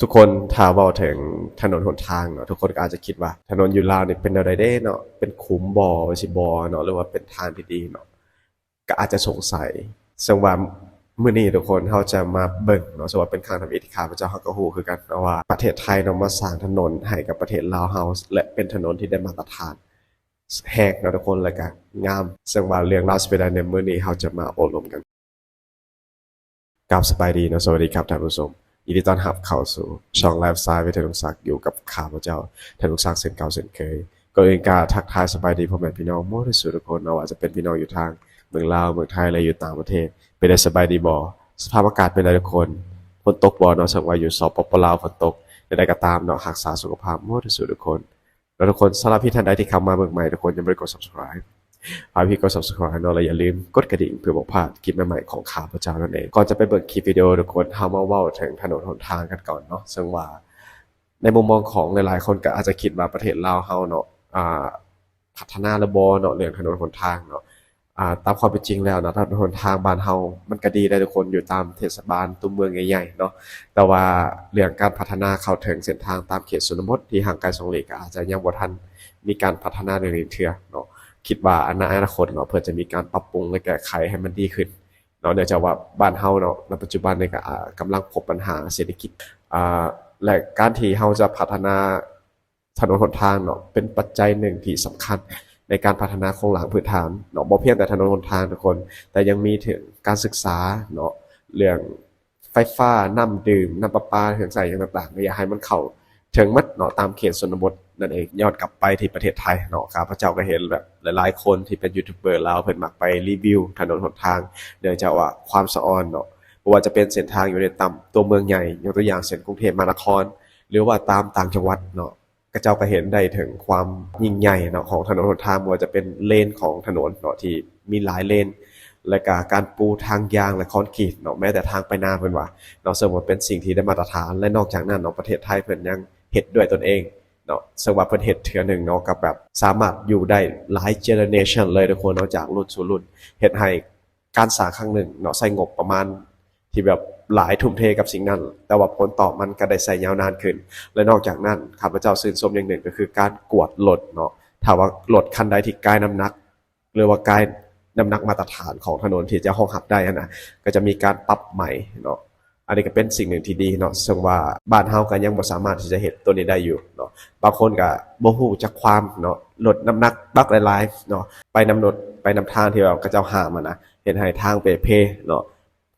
ທຸກຄົນ ຖ້າເວົ້າເຖິງຖະໜົນຫົນທາງເນາະ ທຸກຄົນກໍອາດຈະຄິດວ່າ ຖະໜົນຢູ່ລາວນີ້ເປັນແນວໃດເດ້ເນາະ ເປັນຂຸມບໍ່ ຊິບໍ່ເນາະ ຫຼືວ່າເປັນທາງທີ່ດີເນາະ ກໍອາດຈະສົງໄສ ເຊິ່ງວ່າມື້ນີ້ທຸກຄົນ ເຮົາຈະມາເບິ່ງເນາະ ເຊິ່ງວ່າເປັນຄັ້ງທຳອິດທີ່ຂ້າພະເຈົ້າເຮົາກໍຮູ້ຄືກັນເນາະວ່າ ປະເທດໄທເນາະ ມາສ້າງຖະໜົນໃຫ້ກັບປະເທດລາວເຮົາ ແລະ ເປັນຖະໜົນທີ່ໄດ້ມາດຕະຖານແຮງເນາະທຸກຄົນ ແລະ ກໍງາມ ເຊິ່ງວ່າເລື່ອງລາວຊິເປັນໃດໃນມື້ນີ້ ເຮົາຈະມາໂອ້ລົມກັນ. ກາບສະບາຍດີເນາະ ສະຫວັດດີຄັບທ່ານຜູ້ຊົມ ຍິນດີຕ້ອນຮັບເຂົ້າສູ່ຊ່ອງໄລຟ໌ສະໄຕລ໌ ວິທະຍຸ ທ່ານລຸງສັກ ຢູ່ກັບຂ້າພະເຈົ້າ ທ່ານລຸງສັກ ເຊັ່ນເກົ່າເຊັ່ນເຄີຍ. ກ່ອນອື່ນກໍທັກທາຍສະບາຍດີພໍ່ແມ່ພີ່ນ້ອງໝົດທຸກຜູ້ທຸກຄົນເນາະ ບໍ່ວ່າຈະເປັນພີ່ນ້ອງຢູ່ທາງເມືອງລາວ ເມືອງໄທ ແລະ ຢູ່ຕ່າງປະເທດ. ເປັນໃດສະບາຍດີບໍ່? ສະພາບອາກາດເປັນໃດທຸກຄົນ? ຝົນຕົກບໍ່ເນາະ? ເຊິ່ງວ່າຢູ່ ສປປ ລາວ ຝົນຕົກ. ແນວໃດກໍຕາມເນາະ ຮັກສາສຸຂະພາບໝົດທຸກຜູ້ທຸກຄົນ. ແລ້ວທຸກຄົນ ສຳລັບທີ່ທ່ານໃດທີ່ເຂົ້າມາເບິ່ງໃໝ່ ທຸກຄົນຢ່າລືມກົດ Subscribe ຝາກພີ່ກົດ Subscribe ເນາະ ແລະ ຢ່າລືມກົດກະດິ່ງເພື່ອບໍ່ພາດຄລິບໃໝ່ໆຂອງຂ້າພະເຈົ້ານັ້ນເອງ. ກ່ອນຈະໄປເບິ່ງຄລິບວິດີໂອ ທຸກຄົນ ເຮົາມາເວົ້າເຖິງຖະໜົນຫົນທາງກັນກ່ອນເນາະ ເຊິ່ງວ່າໃນມຸມມອງຂອງຫຼາຍໆຄົນກໍອາດຈະຄິດວ່າປະເທດລາວເຮົາເນາະ ອາ ພັດທະນາແລ້ວບໍ່ເນາະ ເລື່ອງຖະໜົນຫົນທາງເນາະ. ອາ ຕາມຄວາມເປັນຈິງແລ້ວເນາະ ຖະໜົນຫົນທາງບ້ານເຮົາມັນກໍດີໄດ໋ທຸກຄົນ ຢູ່ຕາມເທດສະບານຕົວເມືອງໃຫຍ່ໆເນາະ ແຕ່ວ່າເລື່ອງການພັດທະນາເຂົ້າເຖິງເສັ້ນທາງຕາມເຂດຊົນນະບົດທີ່ຫ່າງໄກສອງຫຼີກ ກໍອາດຈະຍັງບໍ່ທັນມີການພັດທະນາເລື່ອງນີ້ເທື່ອເນາະ. ຄິດວ່າອະນາ ອະນາຄົດເນາະ ເພິ່ນຈະມີການປັບປຸງ ແລະ ແກ້ໄຂໃຫ້ມັນດີຂຶ້ນເນາະ ເນື່ອງຈາກວ່າບ້ານເຮົາເນາະ ໃນປັດຈຸບັນນີ້ກໍ ອາ ກຳລັງພົບບັນຫາເສດຖະກິດ ອາ ແລະ ການທີ່ເຮົາຈະພັດທະນາ ຖະໜົນຫົນທາງເນາະ ເປັນປັດໄຈໜຶ່ງທີ່ສຳຄັນໃນການພັດທະນາໂຄງລ່າງພື້ນຖານເນາະ. ບໍ່ພຽງແຕ່ຖະໜົນຫົນທາງທຸກຄົນ ແຕ່ຍັງມີເຖິງການສຶກສາເນາະ ເລື່ອງໄຟຟ້າ ນ້ຳດື່ມ ນ້ຳປະປາ ເຄື່ອງໃຊ້ຫຍັງຕ່າງໆ ກໍຢາກໃຫ້ມັນເຂົ້າເຖິງໝົດເນາະ ຕາມເຂດຊົນນະບົດນັ້ນເອງ. ຍ້ອນກັບໄປທີ່ປະເທດໄທເນາະ ຂ້າພະເຈົ້າກໍເຫັນແບບຫຼາຍໆຄົນທີ່ເປັນຢູທູບເບີລາວ ເພິ່ນມັກໄປຣີວິວຖະໜົນຫົນທາງ ເນື່ອງຈາກວ່າຄວາມສະອອນເນາະ ບໍ່ວ່າຈະເປັນເສັ້ນທາງຢູ່ໃນຕາມຕົວເມືອງໃຫຍ່ ຍົກຕົວຢ່າງເຊັ່ນ ກຸງເທບມະຫານະຄອນ ຫຼືວ່າຕາມຕ່າງຈັງຫວັດເນາະ ຂະເຈົ້າກໍເຫັນໄດ້ເຖິງຄວາມຍິ່ງໃຫຍ່ເນາະ ຂອງຖະໜົນຫົນທາງ ບໍ່ວ່າຈະເປັນເລນຂອງຖະໜົນເນາະ ທີ່ມີຫຼາຍເລນ ແລະ ກະການປູທາງຢາງ ແລະ ຄອນກຣີດເນາະ ແມ້ແຕ່ທາງໄປນາເພິ່ນວ່າເນາະ ເຊິ່ງວ່າເປັນສິ່ງທີ່ໄດ້ມາດຕະຖານ. ແລະ ນອກຈາກນັ້ນເນາະ ປະເທດໄທເພິ່ນຍັງເຮັດດ້ວຍຕົນເອງເນາະ ເຊິ່ງວ່າເພິ່ນເຮັດເທື່ອໜຶ່ງເນາະ ກໍແບບສາມາດຢູ່ໄດ້ຫຼາຍເຈເນເຣຊັນເລີຍທຸກຄົນເນາະ ຈາກລຸ້ນສູ່ລຸ້ນ ເຮັດໃຫ້ ການສ້າງຄັ້ງໜຶ່ງເນາະ ໃຊ້ງົບປະມານທີ່ແບບຫຼາຍ ທຸ່ມເທກັບສິ່ງນັ້ນ ແຕ່ວ່າຜົນຕອບມັນກໍໄດ້ໃຊ້ຍາວນານຂຶ້ນ. ແລະ ນອກຈາກນັ້ນ ຂ້າພະເຈົ້າຊື່ນຊົມຢ່າງໜຶ່ງ ກໍຄືການກວດລົດເນາະ ຖ້າວ່າລົດຄັນໃດທີ່ກາຍນ້ຳໜັກ ຫຼືວ່າກາຍນ້ຳໜັກມາດຕະຖານຂອງຖະໜົນທີ່ຈະຮອງຮັບໄດ້ຫັ້ນນະ ກໍຈະມີການປັບໃໝເນາະ. ອັນນີ້ກໍເປັນສິ່ງໜຶ່ງທີ່ດີເນາະ ເຊິ່ງວ່າບ້ານເຮົາກໍຍັງບໍ່ສາມາດທີ່ຈະເຮັດຕົວນີ້ໄດ້ຢູ່ເນາະ. ບາງຄົນກໍບໍ່ຮູ້ຈັກຄວາມເນາະ ລົດນ້ຳໜັກບັກຫຼາຍໆເນາະ ໄປນຳລົດ ໄປນຳທາງທີ່ວ່າເຂົາເຈົ້າຫ້າມຫັ້ນນະ ເຮັດໃຫ້ທາງເປ່ເພເນາະ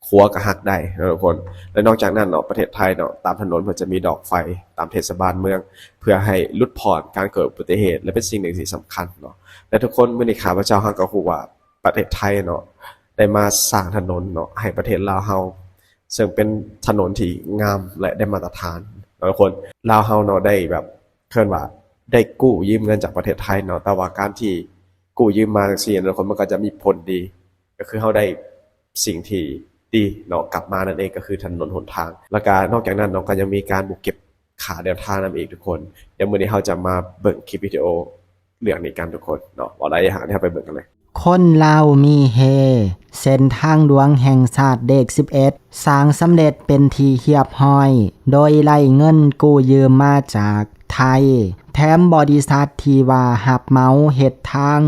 ຂົວກໍຫັກໄດ້ເນາະທຸກຄົນ. ແລະ ນອກຈາກນັ້ນເນາະ ປະເທດໄທເນາະ ຕາມຖະໜົນເພິ່ນຈະມີດອກໄຟຕາມເທດສະບານເມືອງ ເພື່ອໃຫ້ຫຼຸດຜ່ອນການເກີດອຸບັດຕິເຫດ ແລະ ເປັນສິ່ງໜຶ່ງທີ່ສຳຄັນເນາະ. ແລະ ທຸກຄົນ ມື້ນີ້ຂ້າພະເຈົ້າເຮົາກໍຮູ້ວ່າປະເທດໄທເນາະ ໄດ້ມາສ້າງຖະໜົນເນາະ ໃຫ້ປະເທດລາວເຮົາ ເຊິ່ງເປັນຖະໜົນທີ່ງາມ ແລະ ໄດ້ມາດຕະຖານເນາະທຸກຄົນ. ລາວເຮົາເນາະ ໄດ້ແບບ ເອີ້ນວ່າໄດ້ກູ້ຢືມເງິນຈາກປະເທດໄທເນາະ ແຕ່ວ່າການທີ່ກູ້ຢືມມາຈັ່ງຊີ້ນະທຸກຄົນ ມັນກໍຈະມີຜົນດີ ກໍຄືເຮົາໄດ້ສິ່ງທີ່ດີເນາະ ກັບມານັ້ນເອງ ກໍຄືຖະໜົນຫົນທາງ. ແລ້ວກໍນອກຈາກນັ້ນເນາະ ກໍຍັງມີການບໍ່ເກັບຄ່າເດີນທາງນຳອີກທຸກຄົນ. ດຽວມື້ນີ້ເຮົາຈະມາເບິ່ງຄລິບວິດີໂອເລື່ອງນີ້ກັນທຸກຄົນເນາະ ວ່າໄດ້ຫຍັງ ເຮົາໄປເບິ່ງກັນເລີຍ. ຄົນລາວມີເຮ ເສັ້ນທາງຫຼວງແຫ່ງຊາດເລກສິບເອັດ ສ້າງສຳເລັດເປັນທີ່ຮຽບຮ້ອຍ ໂດຍໄລ່ເງິນກູ້ຢືມມາຈາກໄທ, ແຖມບໍລິສັດທີ່ວ່າຮັບເໝົາເຮັດທາງ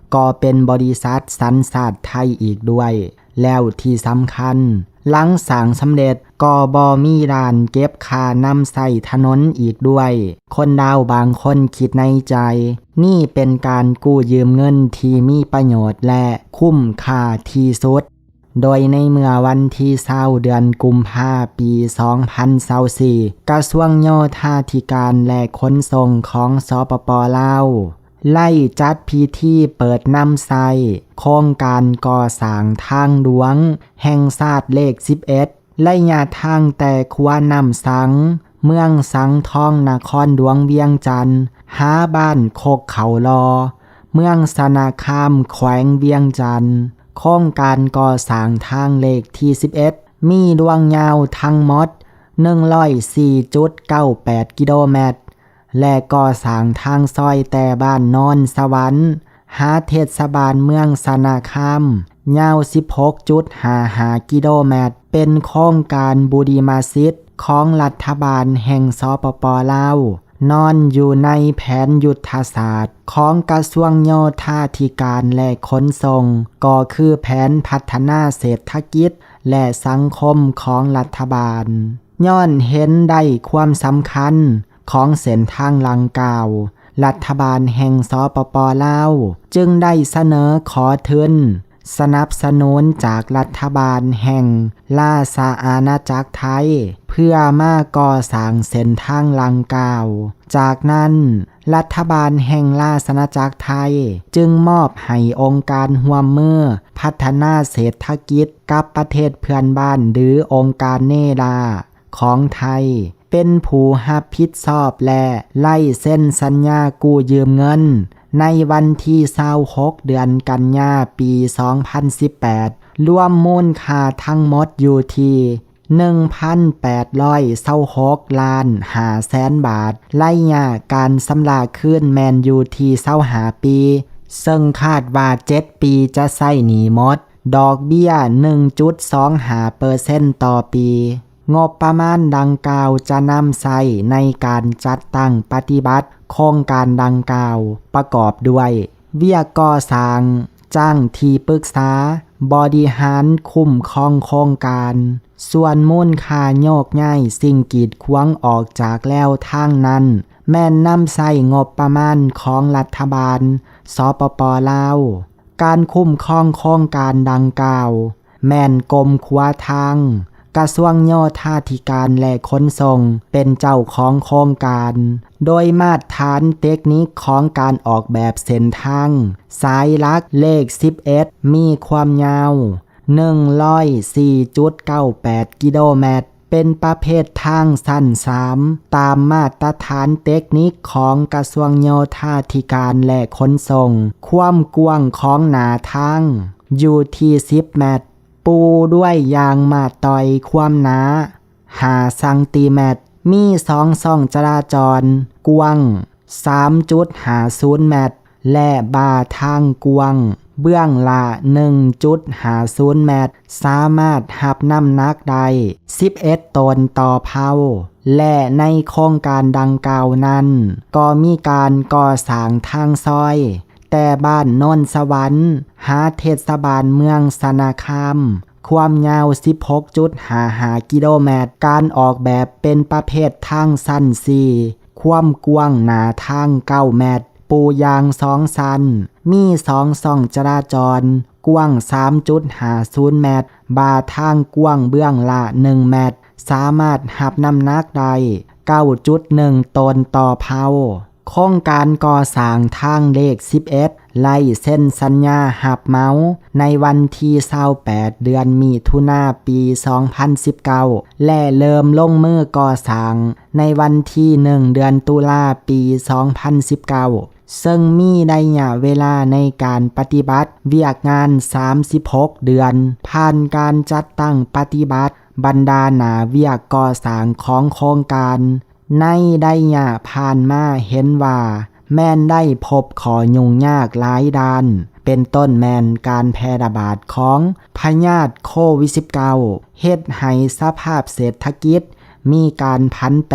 ກໍເປັນບໍລິສັດສັນຊາດໄທອີກດ້ວຍ. ແລ້ວທີ່ສຳຄັນ, ຫຼັງສ້າງສຳເລັດກໍບໍ່ມີດ້ານເກັບຄ່ານຳໃຊ້ຖະໜົນອີກດ້ວຍ. ຄົນລາວບາງຄົນຄິດໃນໃຈ, ນີ້ເປັນການກູ້ຢືມເງິນທີ່ມີປະໂຫຍດ ແລະ ຄຸ້ມຄ່າທີ່ສຸດ. ໂດຍໃນເມື່ອວັນທີຊາວ ເດືອນກຸມພາ ປີສອງພັນຊາວສີ່ ກະຊວງໂຍທາທິການ ແລະ ຂົນສົ່ງຂອງ ສປປ ລາວ ໄດ້ຈັດພິທີເປີດນຳໃຊ້ໂຄງການກໍ່ສ້າງທາງຫຼວງແຫ່ງຊາດເລກສິບເອັດ ໄລຍະທາງແຕ່ຂົວນ້ຳສັງ ເມືອງສັງທອງ ນະຄອນຫຼວງວຽງຈັນ ຫາບ້ານຄົກເຂົ້າຫຼໍ່ ເມືອງຊະນະຄາມ ແຂວງວຽງຈັນ. ໂຄງການກໍ່ສ້າງທາງເລກທີສິບເອັດ ມີລວງຍາວທັງໝົດໜຶ່ງຮ້ອຍສີ່ຈຸດເກົ້າແປດກິໂລແມັດ ແລະ ກໍ່ສ້າງທາງຊອຍແຕ່ບ້ານໂນນສະຫວັນ ຫາເທດສະບານເມືອງຊະນະຄາມ ຍາວສິບຫົກຈຸດຫ້າຫ້າກິໂລແມັດ. ເປັນໂຄງການບຸລິມະສິດຂອງລັດຖະບານແຫ່ງ ສປປ ລາວ, ນອນຢູ່ໃນແຜນຍຸດທະສາດຂອງກະຊວງໂຍທາທິການ ແລະ ຂົນສົ່ງ, ກໍຄືແຜນພັດທະນາເສດຖະກິດ ແລະ ສັງຄົມຂອງລັດຖະບານ. ຍ້ອນເຫັນໄດ້ຄວາມສຳຄັນຂອງເສັ້ນທາງດັ່ງກ່າວ, ລັດຖະບານແຫ່ງ ສປປ ລາວ ຈຶ່ງໄດ້ສະເໜີຂໍທຶນ ສະໜັບສະໜູນຈາກລັດຖະບານແຫ່ງລາຊະອານາຈັກໄທ ເພື່ອມາກໍ່ສ້າງເສັ້ນທາງດັ່ງກ່າວ. ຈາກນັ້ນ, ລັດຖະບານແຫ່ງລາຊະອານາຈັກໄທຈຶ່ງມອບໃຫ້ອົງການຮ່ວມມືພັດທະນາເສດຖະກິດກັບປະເທດເພື່ອນບ້ານ ຫຼື ອົງການເນລາ ຂອງໄທ ເປັນຜູ້ຮັບຜິດຊອບ ແລະ ໄລ່ເຊັນສັນຍາກູ້ຢືມເງິນ ໃນວັນທີຊາວຫົກ ເດືອນກັນຍາ ປີສອງພັນສິບແປດ ລວມມູນຄ່າທັງໝົດຢູ່ທີ່ ໜຶ່ງພັນແປດຮ້ອຍຊາວຫົກລ້ານຫ້າແສນບາດ, ໄລຍະການຊຳລະຄືນແມ່ນຢູ່ທີ່ຊາວຫ້າປີ, ເຊິ່ງຄາດວ່າເຈັດປີຈະໃຊ້ໜີ້ໝົດ, ດອກເບ້ຍໜຶ່ງຈຸດສອງຫ້າເປີເຊັນຕໍ່ປີ. ງົບປະມານດັ່ງກ່າວຈະນຳໃຊ້ໃນການຈັດຕັ້ງປະຕິບັດໂຄງການດັ່ງກ່າວ ປະກອບດ້ວຍ ວຽກກໍ່ສ້າງ, ຈ້າງທີ່ປຶກສາ, ບໍລິຫານຄຸ້ມຄອງໂຄງການ. ສ່ວນມູນຄ່າໂຍກຍ້າຍສິ່ງກີດຂວາງອອກຈາກແລວທາງນັ້ນ ແມ່ນນຳໃຊ້ງົບປະມານຂອງລັດຖະບານ ສປປ ລາວ. ການຄຸ້ມຄອງໂຄງການດັ່ງກ່າວ ແມ່ນກົມຂົວທາງ, ກະຊວງໂຍທາທິການ ແລະ ຂົນສົ່ງ ເປັນເຈົ້າຂອງໂຄງການ, ໂດຍມາດຖານເຕັກນິກຂອງການອອກແບບເສັ້ນທາງສາຍຫຼັກເລກສິບເອັດ ມີຄວາມຍາວ ໜຶ່ງຮ້ອຍສີ່ຈຸດເກົ້າແປດກິໂລແມັດ, ເປັນປະເພດທາງຊັ້ນສາມ ຕາມມາດຕະຖານເຕັກນິກຂອງກະຊວງໂຍທາທິການ ແລະ ຂົນສົ່ງ. ຄວາມກວ້າງຂອງໜ້າທາງຢູ່ທີ່ສິບແມັດ, ປູດ້ວຍຢາງມາດຕ່ອຍຄວາມໜາຫ້າຊັງຕີແມັດ, ມີສອງຊ່ອງຈະລາຈອນກວ້າງ ສາມຈຸດຫ້າສູນແມັດ ແລະ ບ່າທາງກວ້າງເບື້ອງລະ ໜຶ່ງຈຸດຫ້າສູນແມັດ, ສາມາດຮັບນ້ຳໜັກໄດ້ສິບເອັດໂຕນຕໍ່ເພົາ ແລະ ໃນໂຄງການດັ່ງກ່າວນັ້ນ ກໍມີການກໍ່ສ້າງທາງຊອຍ ແຕ່ບ້ານໂນນສະຫວັນ ຫາເທດສະບານເມືອງຊະນະຄາມ ຄວາມຍາວສິບຫົກຈຸດຫ້າຫ້າກິໂລແມັດ, ການອອກແບບເປັນປະເພດທາງຊັ້ນສີ່ ຄວາມກວ້າງໜ້າທາງເກົ້າແມັດ, ປູຢາງສອງຊັ້ນ, ມີສອງຊ່ອງຈະລາຈອນ, ກວ້າງສາມຈຸດຫ້າສູນແມັດ, ບ່າທາງກວ້າງເບື້ອງລະໜຶ່ງແມັດ, ສາມາດຮັບນ້ຳໜັກໄດ້ເກົ້າຈຸດໜຶ່ງໂຕນຕໍ່ເພົາ. ໂຄງການກໍ່ສ້າງທາງເລກສິບເອັດ ໄລ່ເຊັນສັນຍາຮັບເໝົາໃນວັນທີຊາວແປດ ເດືອນມິຖຸນາ ປີສອງພັນສິບເກົ້າ ແລະ ເລີ່ມລົງມືກໍ່ສ້າງໃນວັນທີໜຶ່ງ ເດືອນຕຸລາ ປີສອງພັນສິບເກົ້າ ເຊິ່ງມີໄລຍະເວລາໃນການປະຕິບັດວຽກງານສາມສິບຫົກເດືອນ. ຜ່ານການຈັດຕັ້ງປະຕິບັດບັນດາໜ້າວຽກກໍ່ສ້າງຂອງໂຄງການ ໃນໄລຍະຜ່ານມາເຫັນວ່າແມ່ນໄດ້ພົບຂໍ້ຫຍຸ້ງຍາກຫຼາຍດ້ານ, ເປັນຕົ້ນແມ່ນການແຜ່ລະບາດຂອງພະຍາດໂຄວິດສິບເກົ້າ ເຮັດໃຫ້ສະພາບເສດຖະກິດມີການຜັນແປ,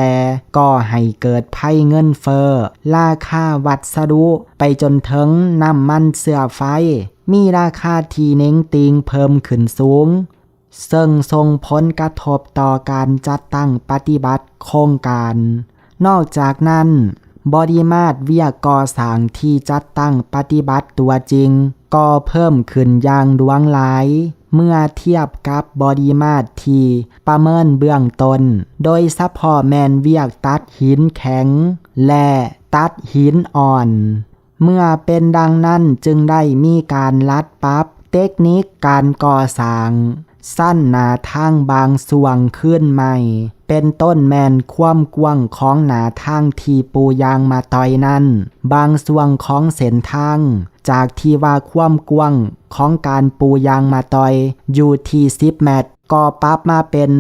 ກໍ່ໃຫ້ເກີດໄພເງິນເຟີ້, ລາຄາວັດສະດຸ ໄປຈົນເຖິງນ້ຳມັນເຊື້ອໄຟ ມີລາຄາທີ່ເໜັງຕີງເພີ່ມຂຶ້ນສູງ. ເຊິ່ງສົ່ງຜົນກະທົບຕໍ່ການຈັດຕັ້ງປະຕິບັດໂຄງການ. ນອກຈາກນັ້ນ, ບໍລິມາດວຽກກໍ່ສ້າງທີ່ຈັດຕັ້ງປະຕິບັດຕົວຈິງກໍເພີ່ມຂຶ້ນຢ່າງຫຼວງຫຼາຍ ເມື່ອທຽບກັບບໍລິມາດທີ່ປະເມີນເບື້ອງຕົ້ນ, ໂດຍສະເພາະແມ່ນວຽກຕັດຫີນແຂງ ແລະ ຕັດຫີນອ່ອນ. ເມື່ອເປັນດັ່ງນັ້ນຈຶ່ງໄດ້ມີການລັດປັບເຕັກນິກການກໍ່ສ້າງຊັ້ນໜ້າທາງບາງຊ່ວງຄືນໃໝ່, ເປັນຕົ້ນແມ່ນຄວາມກວ້າງຂອງໜ້າທາງທີ່ປູຢາງມາຕ່ອຍນັ້ນ, ບາງຊ່ວງຂອງເສັ້ນທາງ ຈາກທີ່ວ່າຄວາມກວ້າງຂອງການປູຢາງມາຕ່ອຍຢູ່ທີ່ສິບແມັດ, ກໍປັບມາເປັນ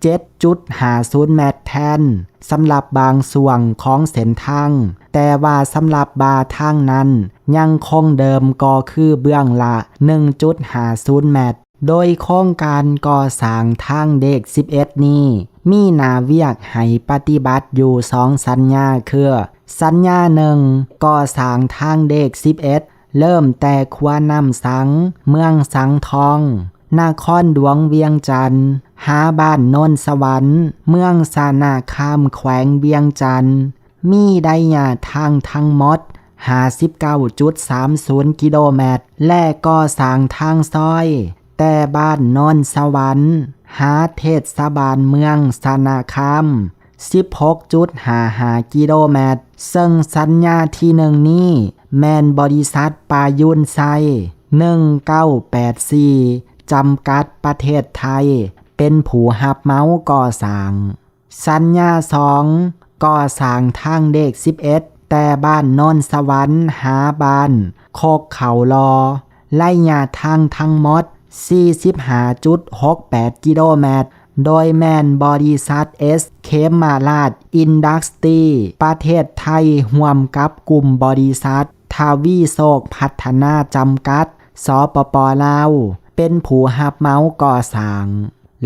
ເຈັດຈຸດຫ້າສູນແມັດແທນ ສຳລັບບາງຊ່ວງຂອງເສັ້ນທາງ, ແຕ່ວ່າສຳລັບບ່າທາງນັ້ນຍັງຄົງເດີມ ກໍຄືເບື້ອງລະໜຶ່ງຈຸດຫ້າສູນແມັດ. ໂດຍໂຄງການກໍ່ສ້າງທາງເລກສິບເອັດນີ້ ມີໜ້າວຽກໃຫ້ປະຕິບັດຢູ່ສອງສັນຍາ ຄື ສັນຍາໜຶ່ງ ກໍ່ສ້າງທາງເລກສິບເອັດ ເລີ່ມແຕ່ຂົວນ້ຳສັງ ເມືອງສັງທອງ ນະຄອນຫຼວງວຽງຈັນ ຫາບ້ານໂນນສະຫວັນ ເມືອງຊະນະຄາມ ແຂວງວຽງຈັນ ມີໄລຍະທາງທັງໝົດ ຫ້າສິບເກົ້າຈຸດສາມສູນກິໂລແມັດ ແລະ ກໍ່ສ້າງທາງຊອຍ ແຕ່ບ້ານໂນນສະຫວັນ ຫາເທດສະບານເມືອງຊະນະຄາມ ສິບຫົກຈຸດຫ້າຫ້າກິໂລແມັດ ເຊິ່ງສັນຍາທີໜຶ່ງນີ້ ແມ່ນບໍລິສັດປາຍຸນໄຊ ໜຶ່ງເກົ້າແປດສີ່ ຈຳກັດປະເທດໄທ ເປັນຜູ້ຮັບເໝົາກໍ່ສ້າງ. ສັນຍາສອງ ກໍ່ສ້າງທາງເລກສິບເອັດ ແຕ່ບ້ານໂນນສະຫວັນ ຫາບ້ານໂຄກເຂົ້າຫຼໍ່ ໄລຍະທາງທັງໝົດ ສີ່ສິບຫ້າຈຸດຫົກແປດກິໂລແມັດ ໂດຍແມ່ນບໍລິສັດ ເອສ ເຂມມະລາດ ອິນດັສຕີ ປະເທດໄທ ຮ່ວມກັບກຸ່ມບໍລິສັດ ທະວີໂຊກພັດທະນາ ຈຳກັດ ສປປ ລາວ ເປັນຜູ້ຮັບເໝົາກໍ່ສ້າງ.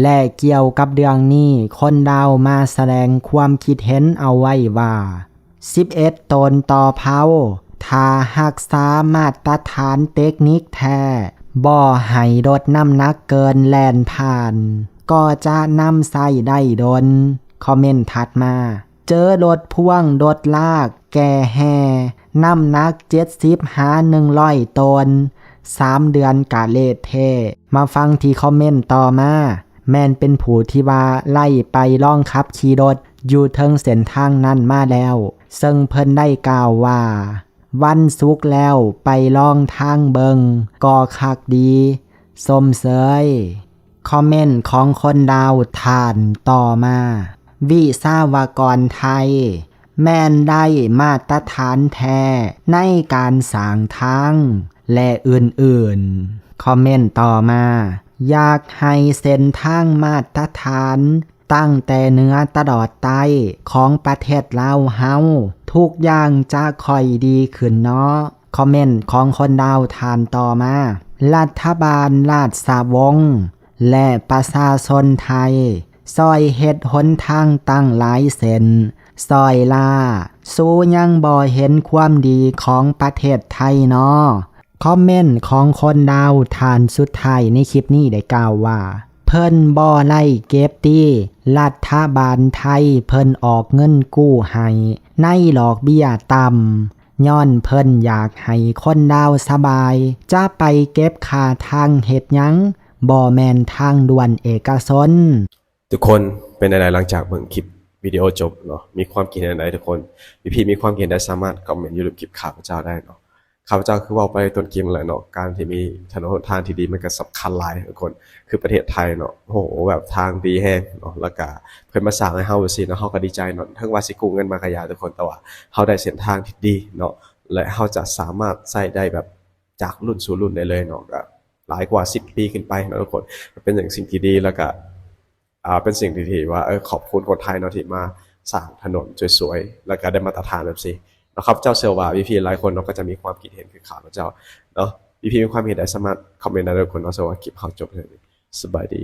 ແລະ ກ່ຽວກັບເລື່ອງນີ້ ຄົນລາວມາສະແດງຄວາມຄິດເຫັນເອົາໄວ້ວ່າ ສິບເອັດໂຕນຕໍ່ເພົາ ຖ້າຮັກສາມາດຕະຖານເຕັກນິກແທ້ ບໍ່ໃຫ້ລົດນ້ຳໜັກເກີນແລ່ນຜ່ານ ກໍຈະນຳໃຊ້ໄດ້ດົນ. ຄອມເມັນຖັດມາ ເຈີລົດພ່ວງລົດລາກແກ່ແຮ່ ນ້ຳໜັກເຈັດສິບຫາໜຶ່ງຮ້ອຍໂຕນ ສາມເດືອນກະເລະເທະ. ມາຟັງທີ່ຄອມເມັນຕໍ່ມາ ແມ່ນເປັນຜູ້ທີ່ວ່າໄດ້ໄປລອງຂັບຂີ່ລົດຢູ່ເທິງເສັ້ນທາງນັ້ນມາແລ້ວ ເຊິ່ງເພິ່ນໄດ້ກ່າວວ່າ ວັນສຸກແລ້ວໄປລອງທາງເບິ່ງກໍຄັກດີ ຊົມເຊີຍ. ຄອມເມັນຂອງຄົນລາວທ່ານຕໍ່ມາ ວິສາວະກອນໄທ ແມ່ນໄດ້ມາດຕະຖານແທ້ໃນການສ້າງທາງ ແລະ ອື່ນໆ. ຄອມເມັນຕໍ່ມາ ຢາກໃຫ້ເສັ້ນທາງມາດຕະຖານ ຕັ້ງແຕ່ເໜືອຕະຫຼອດໃຕ້ຂອງປະເທດລາວເຮົາ ທຸກຢ່າງຈະຄ່ອຍດີຂຶ້ນເນາະ. ຄອມເມັນຂອງຄົນລາວທ່ານຕໍ່ມາ ລັດຖະບານລາຊະວົງ ແລະ ປະຊາຊົນໄທ ຊ່ອຍເຮັດຫົນທາງຕັ້ງຫຼາຍເສັ້ນ ຊ່ອຍລ້າ ສູຍັງບໍ່ເຫັນຄວາມດີຂອງປະເທດໄທເນາະ. ຄອມເມັນຂອງຄົນລາວທ່ານສຸດທ້າຍໃນຄລິບນີ້ໄດ້ກ່າວວ່າ ເພິ່ນບໍ່ໄດ້ເກັບຕິລັດຖະບານໄທ ເພິ່ນອອກເງິນກູ້ໃຫ້ໃນດອກເບ້ຍຕ່ຳ ຍ້ອນເພິ່ນຢາກໃຫ້ຄົນລາວສະບາຍ ຈະໄປເກັບຄ່າທາງເຮັດຫຍັງ ບໍ່ແມ່ນທາງດ່ວນເອກະຊົນ. ທຸກຄົນເປັນແນວໃດຫຼັງຈາກເບິ່ງຄລິບວິດີໂອຈົບເນາະ? ມີຄວາມຄິດເຫັນແນວໃດທຸກຄົນ? ພີ່ໆມີຄວາມຄິດເຫັນໃດສາມາດຄອມເມັນຢູ່ລຸ່ມຄລິບຂ້າພະເຈົ້າໄດ້ເນາະ. ຂ້າພະເຈົ້າຄືເວົ້າໄປຕົ້ນຄລິບຫັ້ນແຫຼະເນາະ, ການທີ່ມີຖະໜົນຫົນທາງທີ່ດີມັນກໍສຳຄັນຫຼາຍທຸກຄົນ. ຄືປະເທດໄທເນາະ, ໂອ້ໂຫ ແບບທາງດີແຮງເນາະ, ແລ້ວກະເພິ່ນມາສ້າງໃຫ້ເຮົາຊີ້ເນາະ, ເຮົາກໍດີໃຈເນາະ. ເຖິງວ່າຊິກູ້ເງິນມາກໍຢ່າທຸກຄົນ, ແຕ່ວ່າເຮົາໄດ້ເສັ້ນທາງທີ່ດີເນາະ, ແລະ ເຮົາຈະສາມາດໃຊ້ໄດ້ແບບຈາກລຸ້ນສູ່ລຸ້ນໄດ້ເລີຍເນາະ, ກໍຫຼາຍກວ່າສິບປີຂຶ້ນໄປເນາະທຸກຄົນ. ເປັນຫຍັງສິ່ງທີ່ດີ ແລ້ວກະ ອ່າ ເປັນສິ່ງທີ່ ທີ່ວ່າ ເອີ ຂອບຄຸນຄົນໄທເນາະ ທີ່ມາສ້າງຖະໜົນສວຍໆ ແລ້ວກະໄດ້ມາດຕະຖານແບບຊີ້ເນາະ. ຂ້າພະເຈົ້າເຊື່ອວ່າພີ່ໆຫຼາຍຄົນເນາະ ກໍຈະມີຄວາມຄິດເຫັນຄືຂ້າພະເຈົ້າເນາະ. ພີ່ໆມີຄວາມເຫັນໃດສາມາດຄອມເມັນໄດ້ເດີທຸກຄົນເນາະ. ເຊື່ອວ່າຄລິບເຮົາຈົບແຄ່ນີ້. ສະບາຍດີ.